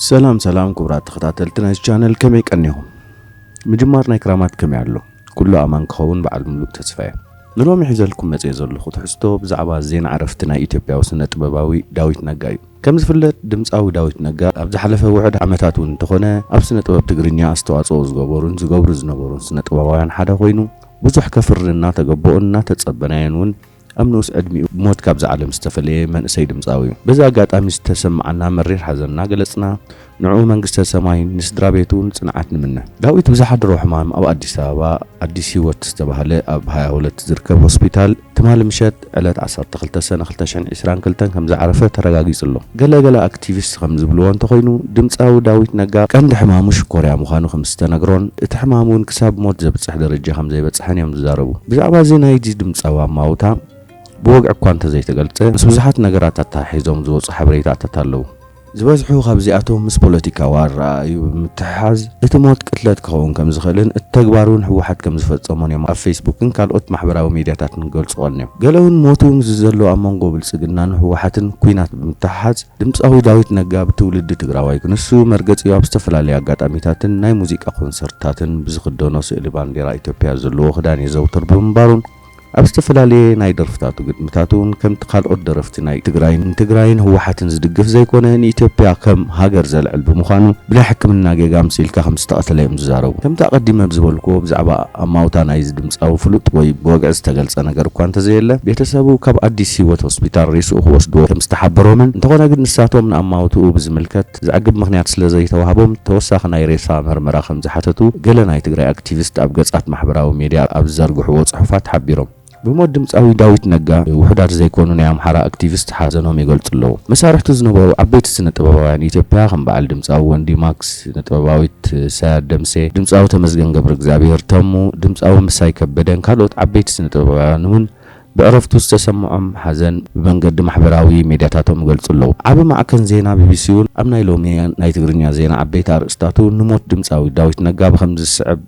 ሰላም ሰላም ክቡራት ተኸታተልቲ ናይዚ ቻነል፣ ከመይ ቀኒኹም? ምጅማር ናይ ክራማት ከመይ ኣሎ? ኩሉ ኣማን ክኸውን በዓል ምሉእ ተስፋ እየ። ንሎሚ ሒዘልኩም መጽየ ዘለኹ ትሕዝቶ ብዛዕባ ዜና ዕረፍቲ ናይ ኢትዮጵያዊ ስነ ጥበባዊ ዳዊት ነጋ እዩ። ከም ዝፍለጥ ድምፃዊ ዳዊት ነጋ ኣብ ዝሓለፈ ውሑድ ዓመታት እውን እንተኾነ ኣብ ስነ ጥበብ ትግርኛ ኣስተዋፅኦ ዝገበሩን ዝገብሩ ዝነበሩን ስነ ጥበባውያን ሓደ ኮይኑ ብዙሕ ከፍሪ እናተገበኦን እናተፀበናዮን እውን ኣብ ንኡስ ዕድሚኡ ብሞት ካብዚ ዓለም ዝተፈለየ መንእሰይ ድምፃዊ እዩ። በዚ ኣጋጣሚ ዝተሰማዓና መሪር ሓዘን እናገለፅና ንዕኡ መንግስተ ሰማይ ንስድራ ቤቱ እውን ፅንዓት ንምነ። ዳዊት ብዝሓደሮ ሕማም ኣብ ኣዲስ ኣበባ ኣዲስ ህይወት ዝተባህለ ኣብ ሃያ ሁለት ዝርከብ ሆስፒታል ትማሊ ምሸት ዕለት ዓሰርተ ክልተ ሰነ ክልተ ሽሕን ዕስራን ክልተን ከም ዝዓረፈ ተረጋጊጹ ኣሎ። ገለ ገለ ኣክቲቪስት ከም ዝብልዎ እንተኾይኑ ድምፃዊ ዳዊት ነጋ ቀንዲ ሕማሙ ሽኮርያ ምዃኑ ከም ዝተነግሮን እቲ ሕማም እውን ክሳብ ሞት ዘብፅሕ ደረጃ ከም ዘይበፅሐን እዮም ዝዛረቡ። ብዛዕባ እዚ ናይዚ ድምፃዊ ኣማውታ ብወግዒ እኳ እንተዘይተገልጸ፣ ምስ ብዙሓት ነገራት ኣተሓሒዞም ዝወጹ ሓበሬታታት ኣለዉ። ዝበዝሑ ካብዚኣቶም ምስ ፖለቲካዊ ኣረኣእዩ ብምትሕሓዝ፣ እቲ ሞት ቅትለት ክኸውን ከም ዝኽእልን እቲ ተግባር እውን ህወሓት ከም ዝፈጸሞን እዮም ኣብ ፌስቡክን ካልኦት ማሕበራዊ ሚድያታትን ክገልጹ ቀንዮም። ገለ እውን ሞቱ ምስዚ ዘሎ ኣብ መንጎ ብልጽግናን ህወሓትን ኲናት ብምትሕሓዝ፣ ድምጻዊ ዳዊት ነጋ ብትውልዲ ትግራዋይ ክንሱ መርገጺኡ ኣብ ዝተፈላለዩ ኣጋጣሚታትን ናይ ሙዚቃ ኮንሰርትታትን ብዝኽደኖ ስእሊ ባንዴራ ኢትዮጵያ ዘለዎ ክዳን የዘውትር ብምንባሩን ኣብ ዝተፈላለየ ናይ ደርፍታቱ ግጥምታቱ እውን ከምቲ ካልኦት ደረፍቲ ናይ ትግራይን ንትግራይን ህወሓትን ዝድግፍ ዘይኮነ ንኢትዮጵያ ከም ሃገር ዘልዕል ብምዃኑ ብናይ ሕክምና ጌጋ ኣምሲልካ ከም ዝተቐተለ እዮም ዝዛረቡ። ከምቲ ኣቐዲመ ብዝበልክዎ ብዛዕባ ኣማውታ ናይዚ ድምፃዊ ፍሉጥ ወይ ብወግዒ ዝተገልጸ ነገር እኳ እንተዘየለ ቤተሰቡ ካብ ኣዲስ ህይወት ሆስፒታል ሬስኡ ክወስድዎ ከም ዝተሓበሮምን እንተኾነ ግን ንሳቶም ንኣማውትኡ ብዝምልከት ዘዕግብ ምኽንያት ስለ ዘይተዋህቦም ተወሳኺ ናይ ሬሳ መርመራ ከም ዝሓተቱ ገለ ናይ ትግራይ ኣክቲቪስት ኣብ ገጻት ማሕበራዊ ሚድያ ኣብ ዝዘርግሕዎ ጽሑፋት ሓቢሮም። ብሞት ድምጻዊ ዳዊት ነጋ ውሑዳት ዘይኮኑ ናይ ኣምሓራ ኣክቲቪስት ሓዘኖም ይገልጹ ኣለዉ። መሳርሕቱ ዝነበሩ ዓበይቲ ስነ ጥበባውያን ኢትዮጵያ ከም በዓል ድምጻዊ ወንዲ ማክስ፣ ስነ ጥበባዊት ሳያት ደምሴ፣ ድምጻዊ ተመስገን ገብረ እግዚኣብሔር ተሙ፣ ድምጻዊ ምሳይ ከበደን ካልኦት ዓበይቲ ስነ ጥበባውያን እውን ብዕረፍቱ ዝተሰምዖም ሓዘን ብመንገዲ ማሕበራዊ ሜድያታቶም ይገልጹ ኣለዉ። ዓቢ ማዕከን ዜና ቢቢሲ እውን ኣብ ናይ ሎሚ ናይ ትግርኛ ዜና ዓበይቲ ኣርእስታቱ ንሞት ድምጻዊ ዳዊት ነጋ ብኸምዚ ዝስዕብ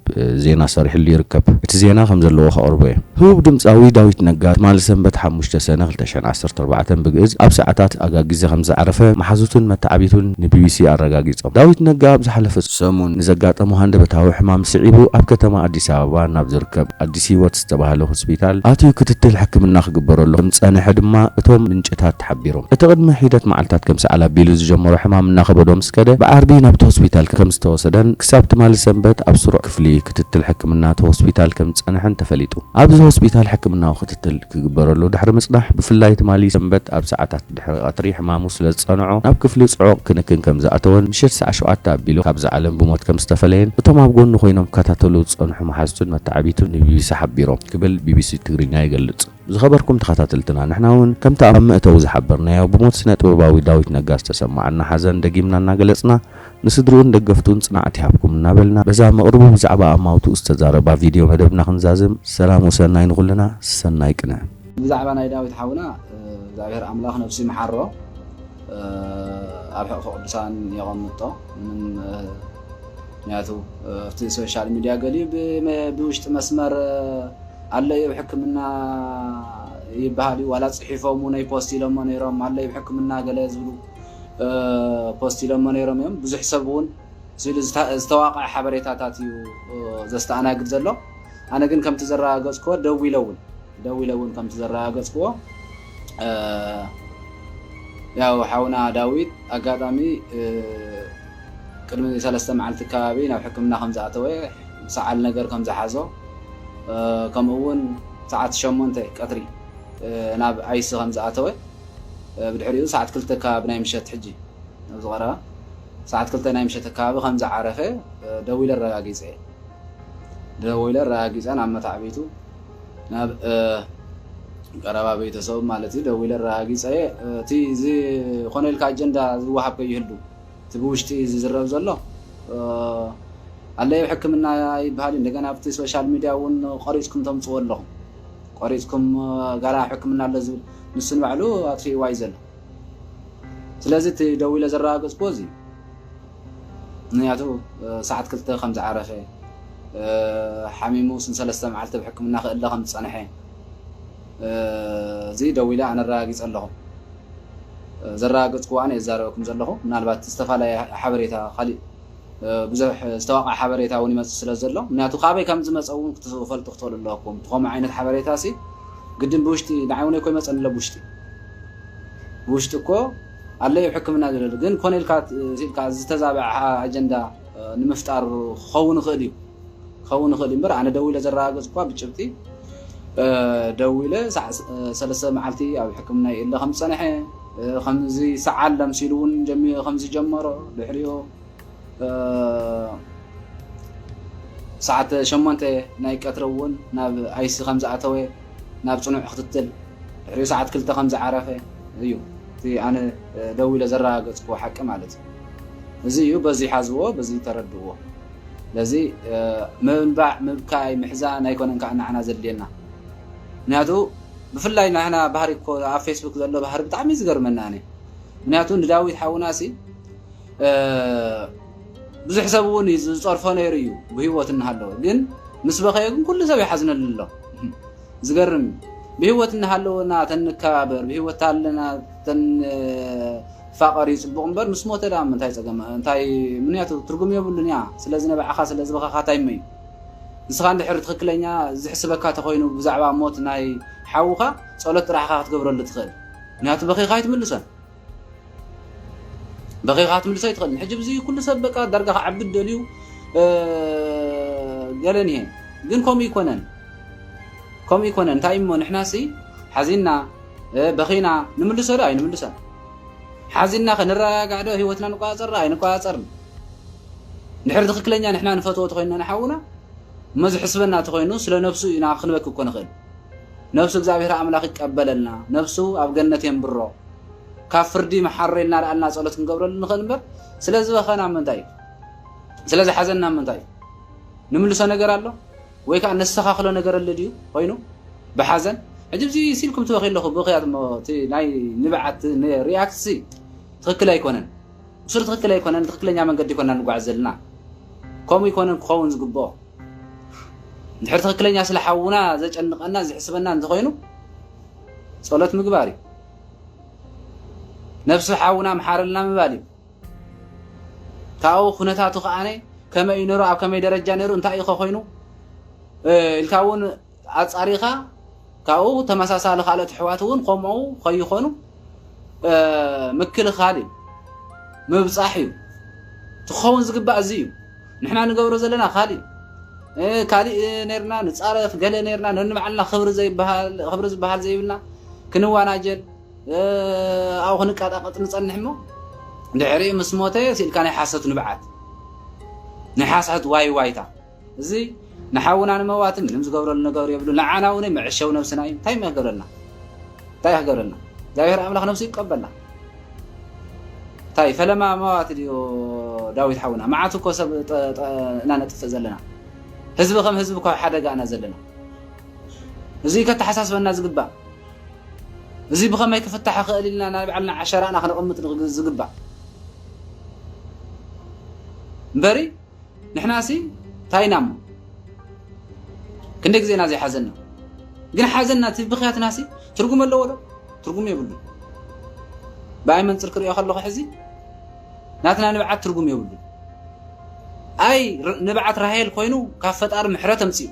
ዜና ሰሪሕሉ ይርከብ። እቲ ዜና ከም ዘለዎ ከቕርቦ እየ። ህቡብ ድምጻዊ ዳዊት ነጋ ትማሊ ሰንበት ሓሙሽተ ሰነ ክልተ ሽሕን ዓሰርተ ኣርባዕተን ብግእዝ ኣብ ሰዓታት ኣጋ ግዜ ከም ዝዓረፈ መሓዙቱን መተዓቢቱን ንቢቢሲ ኣረጋጊጾም። ዳዊት ነጋ ኣብ ዝሓለፈ ሰሙን ንዘጋጠሞ ሃንደበታዊ ሕማም ስዒቡ ኣብ ከተማ ኣዲስ ኣበባ ናብ ዝርከብ ኣዲስ ህይወት ዝተባህለ ሆስፒታል ኣትዩ ክትትል ሕክምና ክግበረሉ ከም ዝጸንሐ ድማ እቶም ምንጭታት ሓቢሮም። እቲ ቅድሚ ሒደት መዓልታት ከም ሰዓል ኣቢሉ ዝጀመሮ ሕማም እናኸበዶ ምስ ከደ ብዓርቢ ናብቲ ሆስፒታል ከም ዝተወሰደን ክሳብ ትማሊ ሰንበት ኣብ ስሩዕ ክፍሊ ክትትል ሕክምና እቲ ሆስፒታል ከም ዝጸንሐን ተፈሊጡ። ኣብዚ ሆስፒታል ሕክምናዊ ክትትል ክግበረሉ ድሕሪ ምጽናሕ ብፍላይ ትማሊ ሰንበት ኣብ ሰዓታት ድሕሪ ቀትሪ ሕማሙ ስለ ዝጸንዖ ናብ ክፍሊ ጽዑቕ ክንክን ከም ዝኣተወን ምሸት ሰዓት ሸውዓተ ኣቢሉ ካብዚ ዓለም ብሞት ከም ዝተፈለየን እቶም ኣብ ጎኑ ኮይኖም ክከታተሉ ዝጸንሑ መሓዝቱን መተዓቢቱን ንቢቢሲ ሓቢሮም ክብል ቢቢሲ ትግርኛ ይገልጽ። ዝኸበርኩም ተኸታተልትና ንሕና እውን ከምቲ ኣብ መእተዊ ዝሓበርናዮ ብሞት ስነ ጥበባዊ ዳዊት ነጋ ዝተሰማዓና ሓዘን ደጊምና እናገለጽና ንስድርኡን ደገፍቱን ጽንዓት ይሃብኩም እናበልና በዛ መቕርቡ ብዛዕባ ኣማውትኡ ዝተዛረባ ቪድዮ መደብና ክንዛዝም። ሰላም ወሰናይ ንኹልና። ሰናይ ቅነ። ብዛዕባ ናይ ዳዊት ሓውና እግዚኣብሔር ኣምላኽ ነብሱ ይምሓሮ፣ ኣብ ሕቕፊ ቅዱሳን የቐምጦ። ምንም ምክንያቱ ኣብቲ ሶሻል ሚድያ ገሊኡ ብመ- ብውሽጢ መስመር ኣለይ ኣብ ሕክምና ይበሃል እዩ። ዋላ ጽሒፎም እውን ፖስት ኢሎሞ ነይሮም ኣለይ ኣብ ሕክምና ገለ ዝብሉ ፖስት ኢሎሞ ነይሮም እዮም። ብዙሕ ሰብ እውን ስኢሉ ዝተዋቕዐ ሓበሬታታት እዩ ዘስተኣናግድ ዘሎ። ኣነ ግን ከምቲ ዘረጋገጽክዎ ደዊለ እውን ደዊለ እውን ከምቲ ዘረጋገጽክዎ ያው ሓውና ዳዊት ኣጋጣሚ ቅድሚ ሰለስተ መዓልቲ ከባቢ ናብ ሕክምና ከም ዝኣተወ ሰዓል ነገር ከም ዝሓዞ ከምኡ እውን ሰዓት ሸሞንተ ቀትሪ ናብ ኣይሲ ከም ዝኣተወ ብድሕሪኡ ሰዓት ክልተ ከባቢ ናይ ምሸት ሕጂ ኣብዚ ቀረባ ሰዓት ክልተ ናይ ምሸት ኣከባቢ ከም ዝዓረፈ ደዊለ ኣረጋጊጸ እየ። ደዊለ ኣረጋጊጸ ናብ መታዕቢቱ ናብ ቀረባ ቤተሰቡ ማለት እዩ ደዊለ ኣረጋጊጸ እየ። እቲ ዝኾነ ኢልካ ኣጀንዳ ዝወሃብ ከይህሉ እቲ ብውሽጢ ዝዝረብ ዘሎ ኣለይ ኣብ ሕክምና ይበሃል እዩ። እንደገና ኣብቲ ሶሻል ሚድያ እውን ቆሪፅኩም ተምፅዎ ኣለኹም። ቆሪፅኩም ጋላ ኣብ ሕክምና ኣሎ ዝብል ንሱ ንባዕሉ ኣጥፊእዋ እዩ ዘሎ። ስለዚ እቲ ደዊለ ዘረጋገፅክዎ እዚ እዩ። ምክንያቱ ሰዓት ክልተ ከም ዝዓረፈ ሓሚሙ ስን ሰለስተ መዓልቲ ኣብ ሕክምና ክእለ ከም ዝፀንሐ እዚ ደዊለ ኣነ ኣረጋጊፀ ኣለኹ። ዘረጋገፅኩዎ ኣነ የዛረበኩም ዘለኹ። ምናልባት ዝተፈላለየ ሓበሬታ፣ ካሊእ ብዙሕ ዝተዋቕዐ ሓበሬታ እውን ይመፅእ ስለ ዘሎ፣ ምክንያቱ ካበይ ከም ዝመፀ እውን ክትፈልጡ ክትኽእሉ ኣለኩም። ከምኡ ዓይነት ሓበሬታ ሲ ግድን ብውሽጢ ንዓይ እውን እኮ ይመፀኒ ኣሎ። ብውሽጢ ብውሽጢ እኮ ኣሎ እዩ ሕክምና ዝደሊ። ግን ኮነ ኢልካ ኢልካ ዝተዛበዐ ኣጀንዳ ንምፍጣር ክኸውን ይኽእል እዩ። ክኸውን ይኽእል እዩ እምበር፣ ኣነ ደዊለ ዘረጋገጽ እኳ ብጭብጢ ደዊለ ሰለስተ መዓልቲ ኣብ ሕክምና የለ ከም ዝጸንሐ፣ ከምዚ ሰዓል ለምሲሉ እውን ከም ዝጀመሮ፣ ድሕሪኡ ሰዓት ሸሞንተ ናይ ቀትሪ እውን ናብ ኣይሲ ከም ዝኣተወ፣ ናብ ጽኑዕ ክትትል፣ ድሕሪኡ ሰዓት ክልተ ከም ዝዓረፈ እዩ እቲ ኣነ ደዊለ ዘረጋገጽኩዎ ሓቂ ማለት እዩ። እዚ እዩ፣ በዚ ሓዝዎ፣ በዚ ተረድእዎ። ስለዚ ምንባዕ፣ ምብካይ፣ ምሕዛን ኣይኮነን ከዓ ንዓና ዘድልየና። ምክንያቱ ብፍላይ ናህና ባህሪ እኮ ኣብ ፌስቡክ ዘሎ ባህሪ ብጣዕሚ እዩ ዝገርመና። ኣነ ምክንያቱ ንዳዊት ሓውና ሲ ብዙሕ ሰብ እውን እዩ ዝፀርፎ ነይሩ እዩ ብህይወት እናሃለወ። ግን ምስ በኸየ ግን ኩሉ ሰብ ይሓዝነሉ ኣሎ። ዝገርም እዩ። ብህይወት እናሃለወና ተንከባበር፣ ብህይወት ኣለና ተንፋቐር እዩ ፅቡቕ እምበር፣ ምስ ሞተ ደኣ ምንታይ ፀገም? እንታይ ምክንያቱ ትርጉም የብሉን እያ። ስለዚ ንባዕኻ ስለ ዝበኸኻ ታይሞ እዩ። ንስኻ እንድሕር ትኽክለኛ ዝሕስበካ ተኾይኑ ብዛዕባ ሞት ናይ ሓውኻ ጸሎት ጥራሕ ኢኻ ክትገብረሉ ትኽእል። ምክንያቱ በኺኻ ኣይትምልሶን። በኺኻ ክትምልሶ ኣይትኽእልን። ሕጂ ብዚ ኩሉ ሰብ በቃ ዳርጋ ክዓቢ ደልዩ ገለ ንሄ። ግን ከምኡ ይኮነን። ከምኡ ይኮነን። እንታይ እሞ ንሕናሲ ሓዚንና በኺና ንምልሶ ዶ ኣይንምልሶን? ሓዚንና ከ ንረጋጋዕ ዶ ህይወትና ንቆጻጸር ዶ ኣይንቆጻጸርን? እንድሕር ትኽክለኛ ንሕና ንፈትዎ ተኾይንና ንሓውና እሞ ዝሕስበና ተኾይኑ ስለ ነብሱ ኢና ክንበኪ እኮ ንኽእል። ነብሱ እግዚኣብሔር ኣምላኽ ይቀበለልና፣ ነብሱ ኣብ ገነት የንብሮ። ካብ ፍርዲ መሓረልና ደኣልና ጸሎት ክንገብረሉ ንኽእል እምበር ስለ ዝበኸና ምንታይ እዩ? ስለ ዝሓዘና ምንታይ እዩ? ንምልሶ ነገር ኣሎ? ወይ ከዓ ነስተኻኽሎ ነገር ኣሎ ድዩ ኮይኑ ብሓዘን? ሕጂ እዚ ሲልኩም ትበኺ ኣለኹ ብኽያት እሞ እቲ ናይ ንብዓት ሪያክት ትኽክል ኣይኮነን። እሱ ትኽክል ኣይኮነን። ትኽክለኛ መንገዲ ይኮና ንጓዓዝ ዘለና። ከምኡ ይኮነን ክኸውን ዝግብኦ። እንድሕር ትኽክለኛ ስለ ሓውና ዘጨንቐና ዝሕስበና እንተኾይኑ ጸሎት ምግባር እዩ። ነብሱ ሓውና ምሓረልና ምባል እዩ። ካብኡ ኩነታቱ ከዓነ ከመይ እዩ ነሩ፣ ኣብ ከመይ ደረጃ ነሩ፣ እንታይ እዩ ኮይኑ ኢልካ እውን ኣጻሪኻ ካብኡ ተመሳሳሊ ካልኦት ኣሕዋት እውን ከምኡ ከይኾኑ ምክልኻል እዩ፣ ምብጻሕ እዩ። ትኸውን ዝግባእ እዚ እዩ። ንሕና ንገብሮ ዘለና ካሊእ ካሊእ ነርና ንጻረፍ ገለ ነርና ነንባዕልና ክብሪ ዘይበሃል ክብሪ ዝበሃል ዘይብልና ክንዋናጀል ኣብኡ ክንቃጣቀጥ ንጸንሕ እሞ ድሕሪኡ ምስ ሞተ ስኢልካ ናይ ሓሰት ንብዓት ናይ ሓሰት ዋይ ዋይታ እዚ ንሓውና ንመዋቲ ምንም ዝገብረሉ ነገር የብሉ። ንዓና እውን መዕሸዊ ነብስና እዩ። እንታይ ክገብረልና? እንታይ ክገብረልና? እግዚኣብሔር ኣምላኽ ነብሱ ይቀበልና። እንታይ ፈለማ መዋቲ ድዩ ዳዊት ሓውና? መዓት እኮ ሰብ ጠ- ጠ- ኢና ነጥፍእ ዘለና። ህዝቢ ከም ህዝቢ እኮ ኣብ ሓደጋ ኢና ዘለና። እዚ ከተሓሳስበና ዝግባእ። እዚ ብኸመይ ክፍታሕ ይኽእል ኢልና ናይ ባዕልና ዓሸራና ክነቐምጥ ዝግባእ እምበሪ ንሕናሲ እንታይ ኢና እሞ ክንደይ ግዜ ኢና ዘይሓዘና? ግን ሓዘና እቲ ብኽያትናሲ ትርጉም ኣለዎ ዶ? ትርጉም የብሉን። ብኣይ መንፅር ክሪኦ ከለኹ ሕዚ ናትና ንብዓት ትርጉም የብሉን። ኣይ ንብዓት ራሄል ኮይኑ ካብ ፈጣሪ ምሕረት ኣምፅኡ።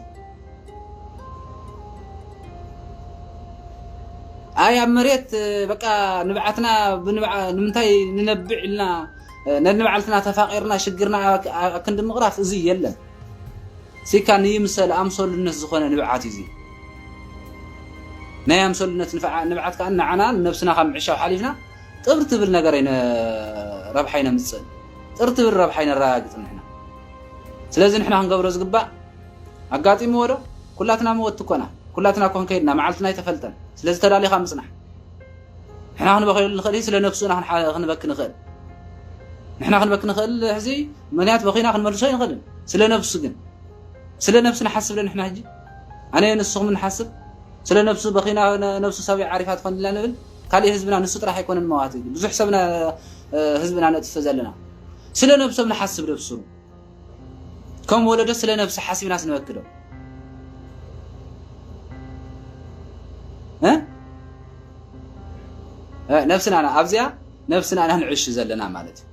ኣይ ኣብ መሬት በቃ ንብዓትና ንምንታይ ንነብዕ ኢልና ነንባዕልትና ተፋቂርና ሽግርና ኣክንዲ ምቕራፍ እዚ የለን። ሲካ ንይምሰል ኣምሰሉነት ዝኾነ ንብዓት እዩ። ናይ ኣምሰሉነት ንብዓት ከዓ ንዓና ንነብስና ካብ ምዕሻው ሓሊፍና ጥብር ትብል ነገር ረብሓ ይነምፅእ ጥር ትብል ረብሓ ይነረጋግፅ ንሕና። ስለዚ ንሕና ክንገብሮ ዝግባእ ኣጋጢምዎ ዶ? ኩላትና መወት ትኮና ኩላትና ኮን ከይድና መዓልትና ኣይተፈልጠን። ስለዚ ተዳሊኻ ምፅናሕ። ንሕና ክንበኸየሉ ንኽእል ስለ ነብሱና ክንበክ ንኽእል ንሕና ክንበክ ንኽእል ሕዚ ምክንያት በኺና ክንመልሶ ይንኽእልን ስለ ነብሱ ግን ስለ ነብሱ ንሓስብ ዶ ንሕና ሕጂ ኣነ ንስኹም ንሓስብ ስለ ነብሱ በኺና ነብሱ ሰብይ ዓሪፋ ትኾን ኢልና ንብል ካሊእ ህዝብና ንሱ ጥራሕ ኣይኮነን መዋት ብዙሕ ሰብና ህዝብና ነጥፍ ዘለና ስለ ነብሶም ንሓስብ ነብሱ ከም ወለዶ ስለ ነብሲ ሓሲብናስ ንበክዶ ነብስና ኣብዚኣ ነብስና ኢና ንዕሽ ዘለና ማለት እዩ።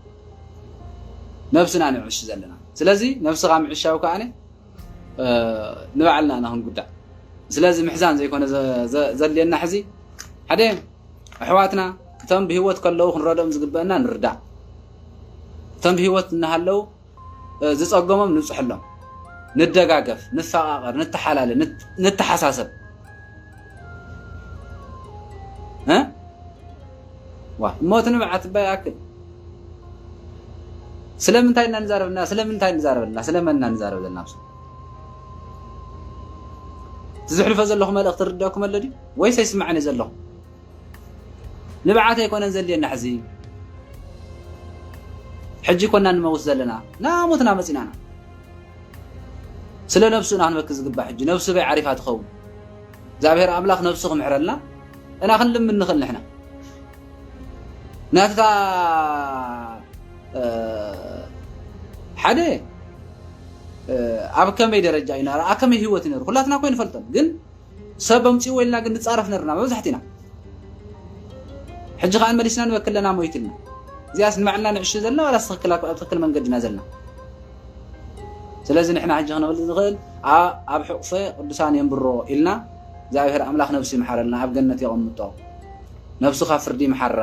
ነብስና ንዕሽ ዘለና። ስለዚ ነብስኻ ምዕሻው ከኣነ ንባዕልና ኢና ክንጉዳእ። ስለዚ ምሕዛን ዘይኮነ ዘድልየና ሕዚ ሓደ ኣሕዋትና እቶም ብህይወት ከለዉ ክንረድኦም ዝግበአና ንርዳእ። እቶም ብህይወት እናሃለዉ ዝፀገሞም ንብፅሐሎም፣ ንደጋገፍ፣ ንፈቓቐር፣ ንተሓላለ፣ ንተሓሳሰብ። ዋ እሞ እቲ ንብዓት እባ ይኣክል። ስለምንታይ ኢና ንዛረብና? ስለምንታይ ንዛረበልና? ስለመን ኢና ንዛረብ ዘለና? ምስ እቲ ዝሕልፎ ዘለኹ መልእኽቲ ርደኩም ኣሎ ድዩ ወይስ ኣይስማዕን ዘለኹ? ንብዓት ኣይኮነን ዘድልየና ሕዚ። ሕጂ ኮና ንመውት ዘለና ናሞትና መፂናና። ስለ ነብሱ ኢና ክንበኪ ዝግባእ። ሕጂ ነብሱ በይ ዓሪፋ ትኸውን። እግዚኣብሔር ኣምላኽ ነብሱ ክምሕረልና እና ክንልምን ንኽእል ንሕና። ናትታ ሓደ ኣብ ከመይ ደረጃ እዩ ነራ ኣብ ከመይ ህይወት ይነሩ ኩላትና እኮ ይንፈልጦም፣ ግን ሰብ ኣምፅዎ ኢልና ግን ንፃረፍ ነርና መብዛሕትና። ሕጂ ከዓ መሊስና ንበክል ኣለና ሞይትልና። እዚኣስ ንባዕልና ንዕሽ ዘለና ዋላስ ትክክል ኣብ ትክክል መንገድና ዘለና? ስለዚ ንሕና ሕጂ ክንብል ንኽእል ኣብ ሕቁፈ ቅዱሳን የንብሮ ኢልና እግዚኣብሔር ኣምላኽ ነብሱ ይምሓረልና ኣብ ገነት የቐምጦ። ነብሱ ካብ ፍርዲ ይምሓራ።